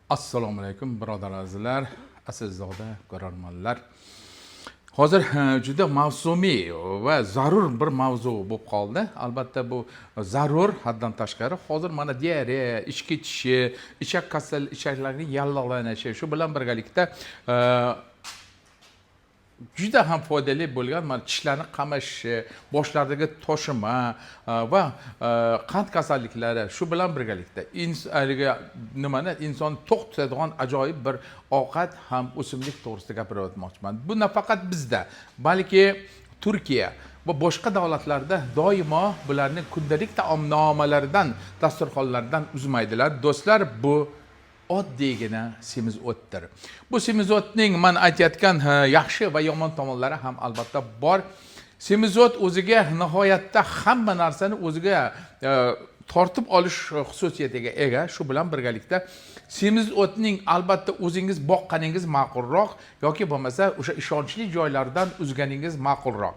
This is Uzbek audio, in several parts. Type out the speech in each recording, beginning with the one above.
Assalomu alaykum, birodar azizlar, aslzoda ko'rarmanlar. Hozir juda mavsumiy va zarur bir mavzu bo'lib qoldi. Albatta, bu zarur haddan tashqari. Hozir mana diareya, ich ketishi, ichak kasal, ichaklarning yallig'lanishi, shu bilan birgalikda juda ham foydali bo'lgan mana tishlarni qamashishi, boshlardagi toshima va qand kasalliklari, shu bilan birgalikda haligi nimani, insonni to'q tutadigan ajoyib bir ovqat ham o'simlik to'g'risida gapirib o'tmoqchiman. Bu nafaqat bizda, balki Turkiya va boshqa davlatlarda doimo bularni kundalik taomnomalaridan, dasturxonlaridan uzmaydilar. Do'stlar, bu oddiygina semiz o'tdir. Bu semiz o'tning man aytayotgan yaxshi va yomon tomonlari ham albatta bor. Semiz o't o'ziga nihoyatda hamma narsani o'ziga tortib olish xususiyatiga ega. Shu bilan birgalikda semiz o'tning albatta o'zingiz boqqaningiz ma'qulroq yoki bo'lmasa o'sha ishonchli joylardan uzganingiz ma'qulroq.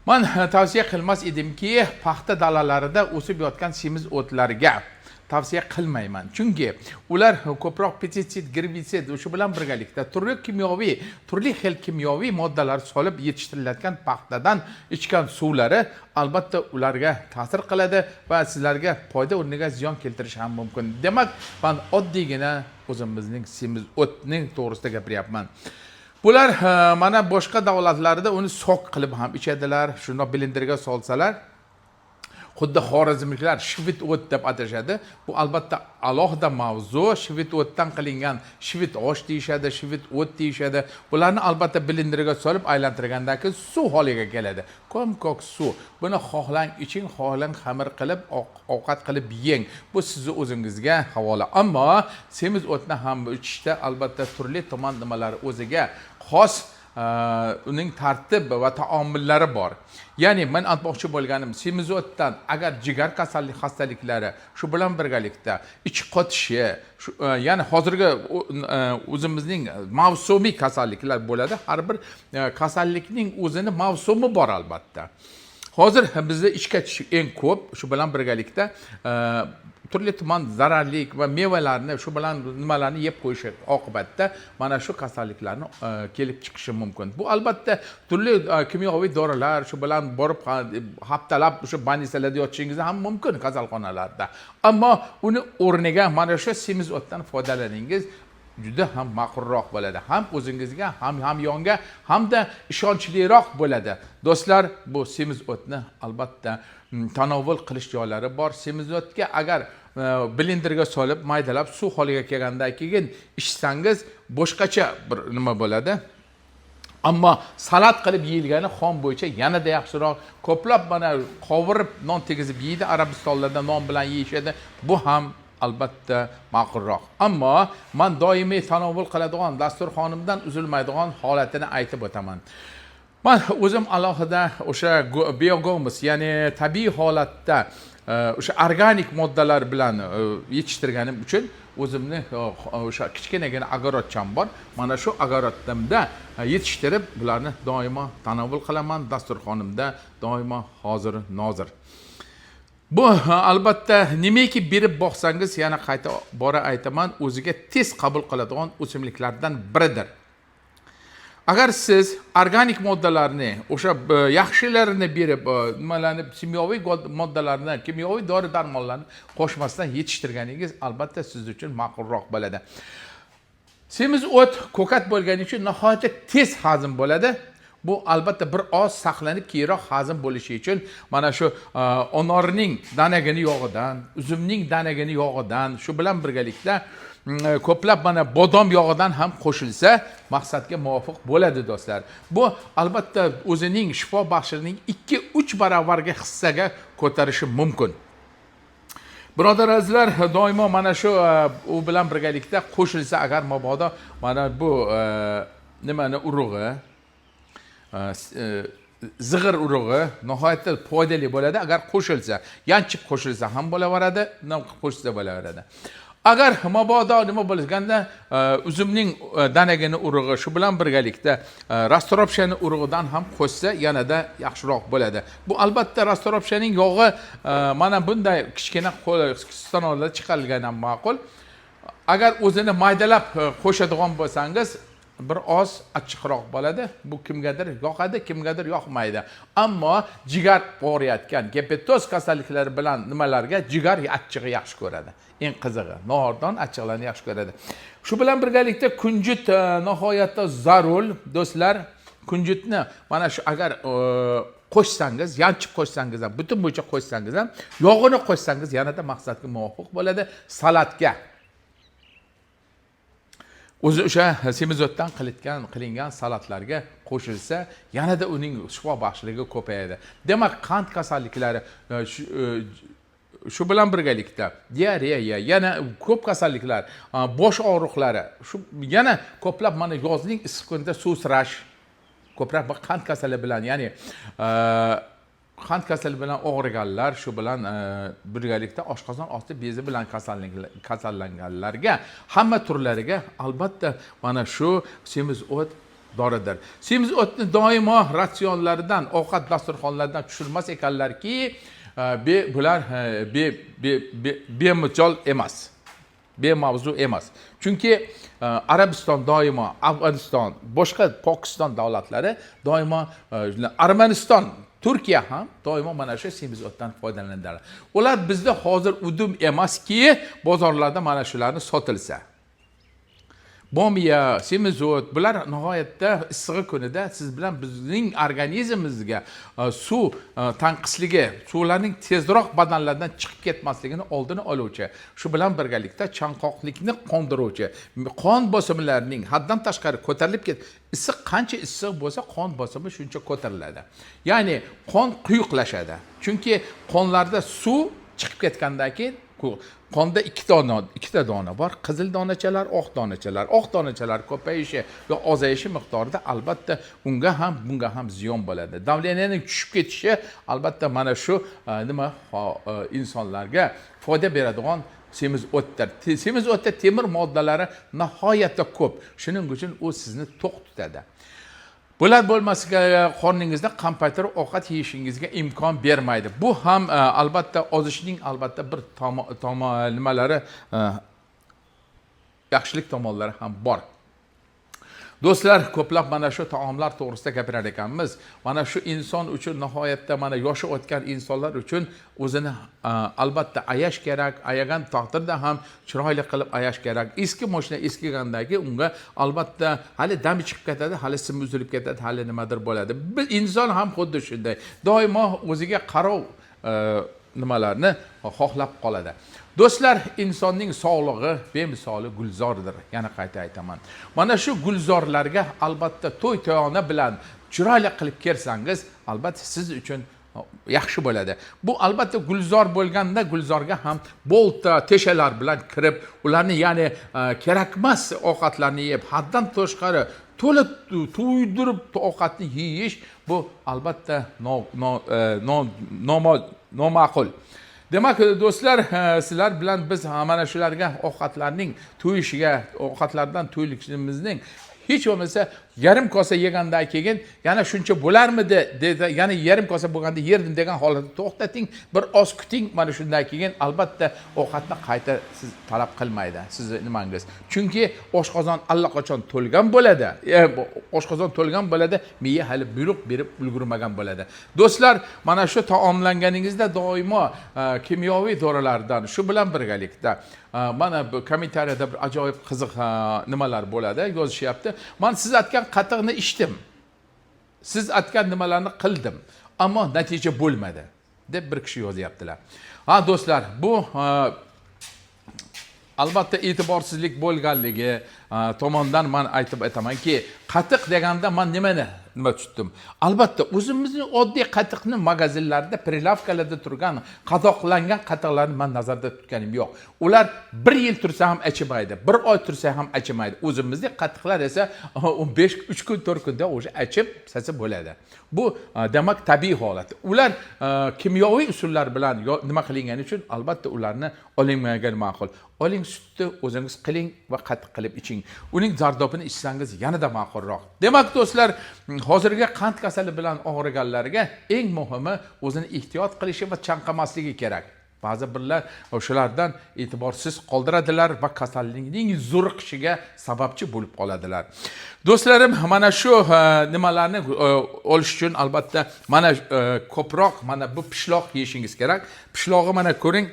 Man tavsiya qilmas edimki, paxta dalalarida o'sib yotgan semiz o'tlarga tavsiya qilmayman, chunki ular ko'proq pestitsid, gerbitsid, shu bilan birgalikda turli xil kimyoviy moddalar solib yetishtirilayotgan paxtadan ichgan suvlari albatta ularga ta'sir qiladi va sizlarga foyda o'rniga ziyon keltirishi ham mumkin. Demak, man oddiygina o'zimizning semiz o'tning to'g'risida gapiryapman. Bular mana boshqa davlatlarda uni сок qilib ham ichadilar. Shundoq blenderga solsalar, xuddi xorazmliklar shivit o't deb atashadi. Bu albatta alohida mavzu. Shivit o'tdan qilingan shivit osh deyishadi, shivit o't deyishadi. Bularni albatta blenderga solib aylantirgandan keyin suv holiga keladi, ko'm ko'k suv. Buni xohlang iching, xohlang xamir qilib ovqat qilib yeng, bu sizni o'zingizga havola. Ammo semiz o'tni ham ichishda albatta turli tuman nimalar, o'ziga xos uning tartib va taomillari bor. Ya'ni men aytmoqchi bo'lganim, semiz o'tdan agar jigar kasallik xastaliklari, shu bilan birgalikda ich qotishi, ya'ni hozirgi o'zimizning mavsumiy kasalliklar bo'ladi. Har bir kasallikning o'zini mavsumi bor. Albatta, hozir bizda ich ketish eng ko'p, shu bilan birgalikda turli tuman zararli va mevalarni, shu bilan nimalarni yeb qo'yishi oqibatida mana shu kasalliklarni kelib chiqishi mumkin. Bu albatta turli kimyoviy dorilar, shu bilan borib haftalab o'sha больница larda yotishingiz ham mumkin, kasalxonalarda. Ammo uni o'rniga mana shu semiz o'tdan foydalaningiz juda ham ma'qulroq bo'ladi, ham o'zingizga, ham hamyonga, hamda ishonchliroq bo'ladi. Do'stlar, bu semiz o'tni albatta tanovul qilish joylari bor. Semiz o'tga agar blenderga solib maydalab, suv holiga kelgandan keyin ichsangiz, boshqacha bir nima bo'ladi. Ammo salat qilib yeyilgani xom bo'yicha yanada yaxshiroq. Ko'plab mana qovurib, non tegizib yeydi, Arabistonlarda non bilan yeyishadi. Bu ham albatta ma'qulroq. Ammo man doimiy tanovul qiladigan, dasturxonimdan uzilmaydigan holatini aytib o'taman. Man o'zim alohida o'sha biogomus, ya'ni tabiiy holatda o'sha organik moddalar bilan yetishtirganim uchun o'zimni o'sha kichkinagina огород cham bor. Mana shu огород imda yetishtirib, bularni doimo tanovul qilaman, dasturxonimda doimo hozir nozir. Bu albatta nimaki berib boqsangiz, yana qayta bora aytaman, o'ziga tez qabul qiladigan o'simliklardan biridir. Agar siz organik moddalarni, o'sha yaxshilarini berib, nimalarni, kimyoviy moddalarni, kimyoviy dori darmonlarni qo'shmasdan yetishtirganingiz albatta siz uchun ma'qulroq bo'ladi. Semiz o't ko'kat bo'lgani uchun nihoyatda tez hazm bo'ladi. Bu albatta bir oz saqlanib, keyinroq hazm bo'lishi uchun mana shu onorning danagini yog'idan, uzumning danagini yog'idan, shu bilan birgalikda ko'plab mana bodom yog'idan ham qo'shilsa, maqsadga muvofiq bo'ladi. Do'stlar, bu albatta o'zining shifo baxshining 2-3 barobarga hissaga ko'tarishi mumkin. Birodar azizlar, doimo mana shu u bilan birgalikda qo'shilsa agar mabodo mana bu nimani urug'i, zig'ir urug'i nihoyatda foydali bo'ladi agar qo'shilsa. Yanchib qo'shilsa ham bo'laveradi, nima qilib qo'shilsa bo'laveradi. Agar mabodo nima bo'lganda uzumning danagini urug'i, shu bilan birgalikda расторопша ni urug'idan ham qo'shsa, yanada yaxshiroq bo'ladi. Bu albatta расторопша ning yog'i mana bunday kichkina stanoklarda chiqarilgan ham ma'qul. Agar o'zini maydalab qo'shadigan bo'lsangiz, bir oz achchiqroq bo'ladi. Bu kimgadir yoqadi, kimgadir yoqmaydi. Ammo jigar og'riyotgan, gepatoz kasalliklari bilan nimalarga jigar achchig'i yaxshi ko'radi. Eng qizig'i, nordon achchiqlarni yaxshi ko'radi. Shu bilan birgalikda kunjut nihoyatda zarur, do'stlar. Kunjutni mana shu agar qo'shsangiz, yanchib qo'shsangiz ham, butun bo'yicha qo'shsangiz ham, yog'ini qo'shsangiz yanada maqsadga muvofiq bo'ladi salatga. O'zi o'sha semizotdan qilingan salatlarga qo'shilsa, yanada uning shifobaxshligi ko'payadi. Demak, qand kasalliklari, shu bilan birgalikda diareya, yana ko'p kasalliklar, bosh og'riqlari, shu yana ko'plab mana yozning issiq kunida suvsirash, ko'proq bu qand kasali bilan, ya'ni qand kasali bilan og'riganlar, shu bilan birgalikda oshqozon osti bezi bilan kasallanganlarga, hamma turlariga albatta mana shu semiz o't doridir. Semiz o'tni doimo ratsionlaridan, ovqat dasturxonlaridan tushirmas ekanlarki, bular bemijol emas, bemavzu emas. Chunki Arabiston doimo, Afg'oniston, boshqa Pokiston davlatlari doimo, Armaniston, Turkiya ham doimo mana shu semiz o'tdan foydalanadilar. Ular bizda hozir udum emaski, bozorlarda mana shularni sotilsa. Bomiya, semizot, bular nihoyatda issig'i kunida siz bilan bizning organizmimizga suv tanqisligi, suvlarning tezroq badanlardan chiqib ketmasligini oldini oluvchi, shu bilan birgalikda chanqoqlikni qondiruvchi, qon bosimlarining haddan tashqari ko'tarilib issiq qancha issiq bo'lsa, qon bosimi shuncha ko'tariladi. Ya'ni qon quyuqlashadi. Chunki qonlarda suv chiqib ketgandan keyin qonda ikkita dona bor, qizil donachalar, oq donachalar. Oq donachalar ko'payishi yo ozayishi miqdorida albatta unga ham, bunga ham ziyon bo'ladi. Давление ning tushib ketishi albatta mana shu nima insonlarga foyda beradigan semiz o'tdir. Semiz o'tda temir moddalari nihoyatda ko'p. Shuning uchun u sizni to'q tutadi. Bular bo'lmasiga qorningizda qampaytirib ovqat yeyishingizga imkon bermaydi. Bu ham albatta ozishning albatta bir nimalari, yaxshilik tomonlari ham bor. Do'stlar, ko'plab mana shu taomlar to'g'risida gapirar ekanmiz. Mana shu inson uchun nihoyatda mana yoshi o'tgan insonlar uchun o'zini albatta ayash kerak, ayagan taqdirda ham chiroyli qilib ayash kerak. Eski mashina eskigandan keyin unga albatta hali dami chiqib ketadi, hali simi uzilib ketadi, hali nimadir bo'ladi. Bir inson ham xuddi shunday. Doimo o'ziga qarov nimalarni xohlab qoladi. Do'stlar, insonning sog'lig'i bemisoli gulzordir. Yana qayta aytaman. Mana shu gulzorlarga albatta to'y toyona bilan chiroyli qilib kelsangiz, albatta siz uchun yaxshi bo'ladi. Bu albatta gulzor bo'lganda gulzorga ham bolta, teshalar bilan kirib, ularni ya'ni kerakmas ovqatlarni yeb, haddan tashqari to'la to'ydirib ovqatni yeyish bu albatta noma'qul. Demak, do'stlar, sizlar bilan biz mana shularga ovqatlarning to'yishiga, ovqatlardan to'yishimizning hech bo'lmasa yarim kosa yegandan keyin yana shuncha bo'larmidi dedi, yana yarim kosa bo'lganda yerdim degan holatda to'xtating, bir oz kuting, mana shundan keyin albatta ovqatni qayta siz talab qilmaydi sizni nimangiz. Chunki oshqozon allaqachon to'lgan bo'ladi. Oshqozon to'lgan bo'ladi, miya hali buyruq berib ulgurmagan bo'ladi. Do'stlar, mana shu taomlanganingizda doimo kimyoviy dorilardan, shu bilan birgalikda mana bu kommentariyada bir ajoyib qiziq nimalar bo'ladi, yozishyapti. Man siz aytgan qatiqni ichdim. Siz aytgan nimalarni qildim, ammo natija bo'lmadi deb bir kishi yozyaptilar. Ha, do'stlar, bu albatta e'tiborsizlik bo'lganligi tomondan man aytib aytamanki, qatiq deganda man nimani nima tutdim? Albatta o'zimizni oddiy qatiqni magazinlarda, прилавка larda turgan qadoqlangan qatiqlarni man nazarda tutganim yo'q. Ular bir yil tursa ham achimaydi, bir oy tursa ham achimaydi. O'zimizni qatiqlar esa 15, 3 kun, 4 kunda o'sha achib sasa bo'ladi. Bu demak tabiiy holat. Ular kimyoviy usullar bilan nima qilingani uchun albatta ularni olinmagan ma'qul. Oling sutni, o'zingiz qiling va qatiq qilib iching. Uning zardobini ichsangiz yanada ma'qulroq. Demak, do'stlar, hozirgi qand kasali bilan og'riganlarga eng muhimi o'zini ehtiyot qilishi va chanqamasligi kerak. Ba'zi birlar o'shalardan e'tiborsiz qoldiradilar va kasallikning zo'riqishiga sababchi bo'lib qoladilar. Do'stlarim, mana shu nimalarni olish uchun albatta mana ko'proq mana bu pishloq yeyishingiz kerak. Pishlog'i mana ko'ring,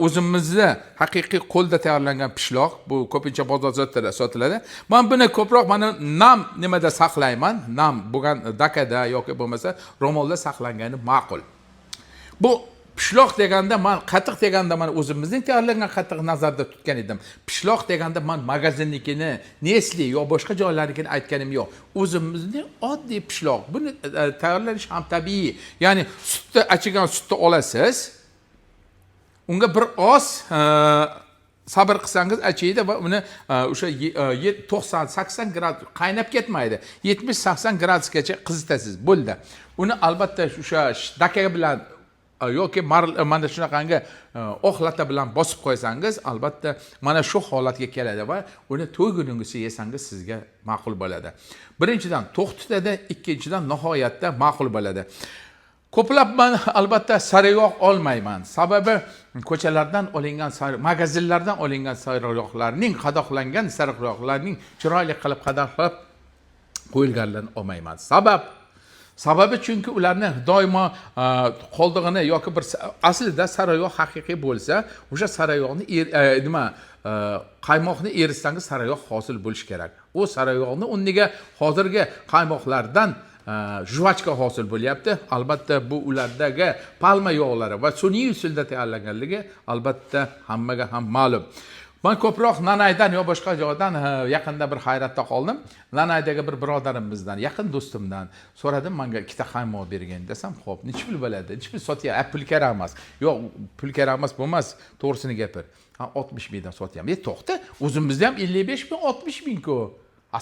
o'zimizni haqiqiy qo'lda tayyorlangan pishloq, bu ko'pincha bozorda sotiladi. Men buni ko'proq mana nam nimada saqlayman, nam bo'lgan dakada yoki bo'lmasa ro'molda saqlangani ma'qul. Bu pishloq deganda man qatiq deganda man o'zimizning tayyorlangan qatiqni nazarda tutgan edim. Pishloq deganda man magazinnikini, Nestle yo boshqa joylarnikini aytganim yo'q. O'zimizning oddiy pishloq. Buni tayyorlanishi ham tabiiy. Ya'ni sutni, achigan sutni olasiz. Unga bir oz sabr qilsangiz achiydi va uni o'sha 90-80 gradus qaynab ketmaydi. 70-80 gradusgacha qizitasiz. Bo'ldi. Uni albatta o'sha daka bilan yoki mana shunaqangi oq lata bilan bosib qo'ysangiz, albatta mana shu holatga keladi va uni to'yguningizcha yesangiz sizga ma'qul bo'ladi. Birinchidan to'q tutadi, ikkinchidan nihoyatda ma'qul bo'ladi. Ko'plab man albatta sariyog' olmayman. Sababi ko'chalardan olingan, magazinlardan olingan sariyog'larning, qadoqlangan sariyog'larning chiroyli qilib qadoqlab qo'yilganlarini olmayman. Sababi chunki ularni doimo qoldig'ini yoki bir aslida sariyog' haqiqiy bo'lsa, o'sha sariyog'ni nima qaymoqni eritsangiz sariyog' hosil bo'lishi kerak. U sariyog'ni o'rniga hozirgi qaymoqlardan жвачка hosil bo'lyapti. Albatta bu ulardagi palma yog'lari va sun'iy usulda tayyorlanganligi albatta hammaga ham ma'lum. Man ko'proq Nanaydan yo boshqa joydan yaqinda bir hayratda qoldim. Nanaydagi bir birodarimizdan, yaqin do'stimdan so'radim, menga ikkita qaymoq bergin desam, xo'p, necha pul bo'ladi? Necha pul sotyapti? Pul kerak emas. Yo'q, pul kerak emas bo'lmas, to'g'risini gapir. Ha, 60 mingdan sotyapman. To'xta, o'zimizda ham 55 ming, 60 ming-ku.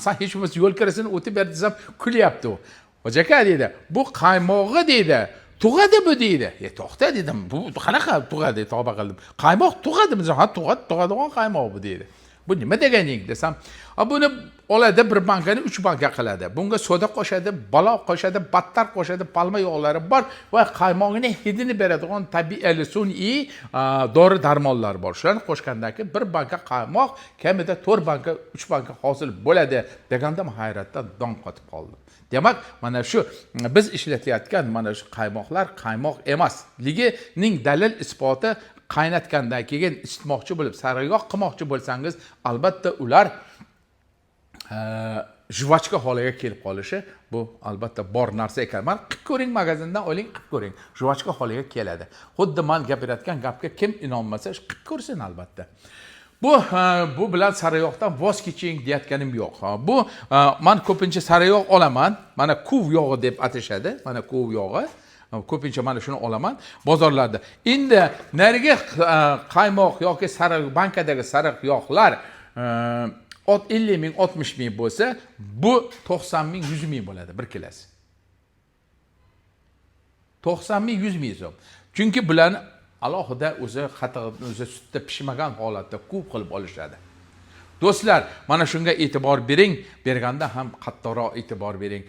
San hech bo'lmasa yo'l kirasini o'tib ber desam, kulyapti u. Hoji aka deydi, bu qaymog'i deydi. Tug'adi bu deydi. To'xta dedim, bu qanaqa tug'adi, tavba qildim. Qaymoq tug'adimi? Ha, tug'adi, tug'adigan qaymoq bu deydi. Bu nima deganing desam, buni oladi bir bankani 3 banka qiladi. Bunga soda qo'shadi, balo qo'shadi, battar qo'shadi, palma yog'lari bor va qaymog'ini hidini beradigan tabiiy sun'iy dori darmonlar bor. Shularni qo'shgandan keyin bir banka qaymoq kamida 4 banka, 3 banka hosil bo'ladi deganda hayratdan dong qotib qoldim. Demak, mana shu biz ishlatayotgan mana shu qaymoqlar qaymoq emasligining dalil isboti qaynatgandan keyin isitmoqchi bo'lib, sariyog' qilmoqchi bo'lsangiz, albatta ular жвачка holiga kelib qolishi bu albatta bor narsa ekan. Mana qilib ko'ring, magazindan oling, qilib ko'ring. Жвачка holiga keladi. Xuddi man gapirayotgan gapga kim inonmasa, qilib ko'rsin albatta. Bu bilan sariyog'dan voz keching deyotganim yo'q. Bu man ko'pincha sariyog' olaman. Mana kuv yog'i deb atashadi. Mana kuv yog'i. Ko'pincha mana shuni olaman bozorlarda. Endi narigi qaymoq yoki sariq bankadagi sariq yog'lar 50 ming, 60 ming bo'lsa, bu 90 ming, 100 ming bo'ladi bir kilosi. 90 ming, 100 ming so'm. Chunki bularni alohida o'zi qatiq, o'zi sutda pishmagan holatda kuv qilib olishadi. Do'stlar, mana shunga e'tibor bering, berganda ham qattiqroq e'tibor bering.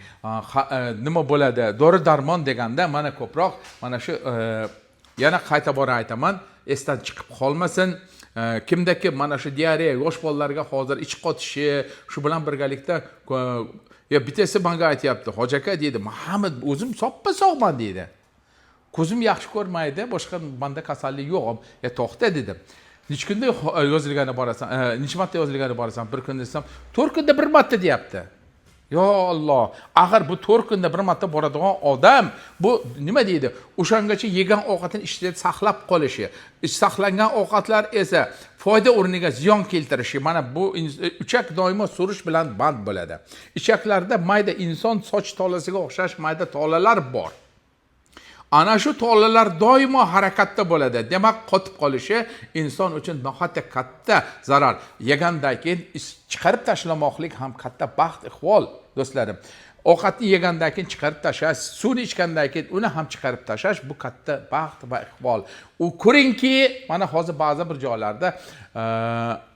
Nima bo'ladi? Dori darmon deganda mana ko'proq mana shu yana qayta bora aytaman, esdan chiqib qolmasin. Kimdaki mana shu diareya yosh bolalarga hozir ich qotishi, shu bilan birgalikda ya bittasi menga aytyapti, hoji aka deydi, Muhammad o'zim soppa sog'man deydi. Ko'zim yaxshi ko'rmaydi, boshqa menda kasallik yo'q. To'xta dedim. Necha kunda yozilgani borasan, necha marta yozilgani borasan bir kun desam, 4 kunda bir marta deyapti. Yo Alloh, axir bu 4 kunda bir marta boradigan odam bu nima deydi? O'shangacha yegan ovqatini ichida saqlab qolishi, saqlangan ovqatlar esa foyda o'rniga ziyon keltirishi. Mana bu ichak doimo surish bilan band bo'ladi. Ichaklarda mayda inson soch tolasiga o'xshash mayda tolalar bor. Ana shu tolalar doimo harakatda bo'ladi. Demak, qotib qolishi inson uchun nihoyatda katta zarar. Yegandan keyin chiqarib tashlamoqlik ham katta baxt iqbol, do'stlarim. Ovqatni yegandan keyin chiqarib tashlash, suvni ichgandan keyin uni ham chiqarib tashlash bu katta baxt va iqbol. U ko'ringki, mana hozir ba'zi bir joylarda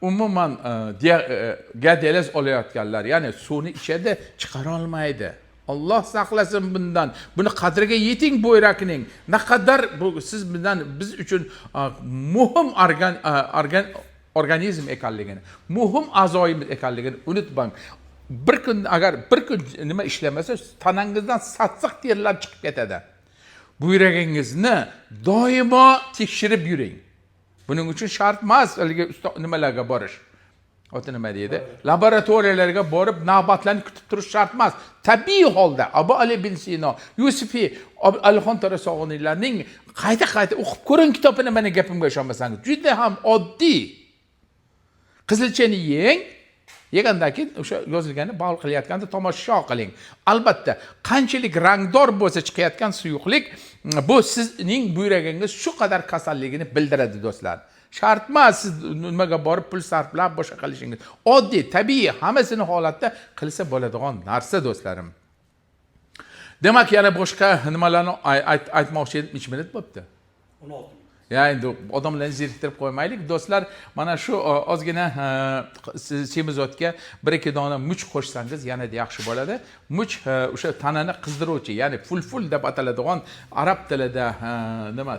umuman gadializ olayotganlar, ya'ni suvni ichadi, chiqara olmaydi. Alloh saqlasin bundan. Buni qadriga yeting buyrakning. Naqadar bu siz bilan biz uchun muhim organizm ekanligini, muhim a'zoyimiz ekanligini unutmang. Bir kun agar bir kun nima ishlamasa, tanangizdan satsiq terlar chiqib ketadi. Buyragingizni doimo tekshirib yuring. Buning uchun shart emas haligi usta nimalarga borish. Oti nima deydi? Laboratoriyalarga borib navbatlarni kutib turish shart emas. Tabiiy holda Abu Ali bin Sino, Yusufiy, Alixon To'rasog'iniylarning qayta-qayta o'qib ko'ring kitobini, meni gapimga ishonmasangiz. Juda ham oddiy. Qizilchani yeng, yegandan keyin o'sha yozilganini bavul qilayotganda tomosha qiling. Albatta, qanchalik rangdor bo'lsa chiqayotgan suyuqlik, bu sizning buyragingiz shu qadar kasalligini bildiradi do'stlar. Shart emas siz nimaga borib pul sarflab boshqa qilishingiz. Oddiy, tabiiy, hammasini holatda qilsa bo'ladigan narsa do'stlarim. Demak, yana boshqa nimalarni aytmoqchi edim. 3 minut bo'pti. 16 minut. Ya endi odamlarni zeriktirib qo'ymaylik. Do'stlar, mana shu ozgina semizotga 1-2 dona much qo'shsangiz yanada yaxshi bo'ladi. Much o'sha tanani qizdiruvchi, ya'ni fulful deb ataladigan arab tilida nima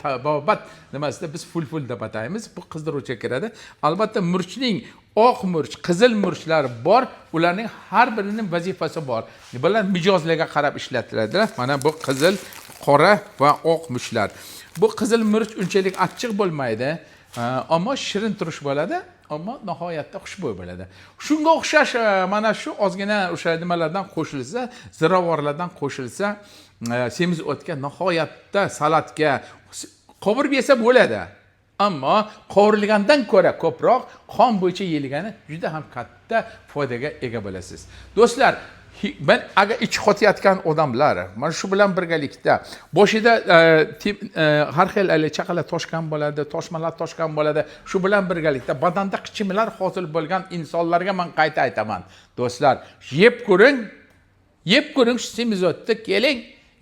tabobat nimasida biz fulful deb ataymiz. Bu qizdiruvchi kiradi. Albatta murchning oq murch, qizil murchlar bor. Ularning har birining vazifasi bor. Bular mijozlarga qarab ishlatiladi. Mana bu qizil, qora va oq murchlar. Bu qizil murch unchalik achchiq bo'lmaydi, ammo shirin turish bo'ladi, ammo nihoyatda xushbo'y bo'ladi. Shunga o'xshash mana shu ozgina o'sha nimalardan qo'shilsa, ziravorlardan qo'shilsa, semiz o'tga nihoyatda salatga qovurib yesa bo'ladi. Ammo qovurilgandan ko'ra ko'proq xom bo'yicha yeyilgani juda ham katta foydaga ega bo'lasiz. Do'stlar, ben agar ich qotayotgan odamlar mana shu bilan birgalikda boshida har xil chaqalar toshgan bo'ladi, toshmalar toshgan bo'ladi. Shu bilan birgalikda badanda qichimlar hosil bo'lgan insonlarga men qayta aytaman. Do'stlar, yeb ko'ring, yeb ko'ring shu semizotni, keling,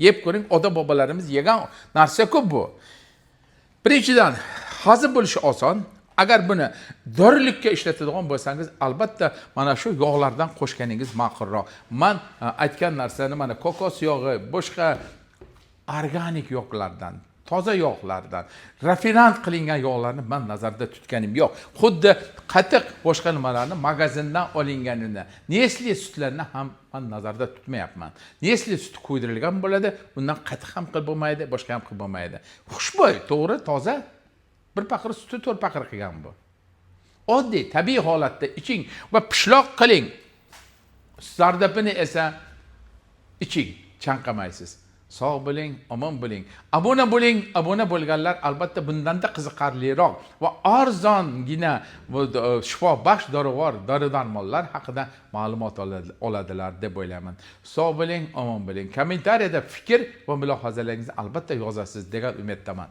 yeb ko'ring, ota bobolarimiz yegan narsa-ku bu. Birinchidan, hazm bo'lishi oson. Agar buni dorilikka ishlatadigan bo'lsangiz, albatta mana shu yog'lardan qo'shganingiz ma'qulroq. Men aytgan narsani mana kokos yog'i, boshqa organik yog'lardan, toza yog'lardan, rafinant qilingan yog'larni men nazarda tutganim yo'q. Xuddi qatiq boshqa nimalarni magazindan olinganini, Nestle sutlarini ham men nazarda tutmayapman. Nestle suti qo'ydirilgan bo'ladi, undan qatiq ham qilib bo'lmaydi, boshqa ham qilib bo'lmaydi. Xushbo'y, to'g'ri, toza. Bir paqir suti 4 paqir qilgan bu. Oddiy, tabiiy holatda iching va pishloq qiling. Zardobini esa iching, chanqamaysiz. Sog' bo'ling, omon bo'ling. Obuna bo'ling, obuna bo'lganlar albatta bundanda qiziqarliroq va arzongina bu shifobaxsh dorivor dori-darmonlar haqida ma'lumot oladilar deb o'ylayman. Sog' bo'ling, omon bo'ling. Kommentariyada fikr va mulohazalaringizni albatta yozasiz degan umiddaman.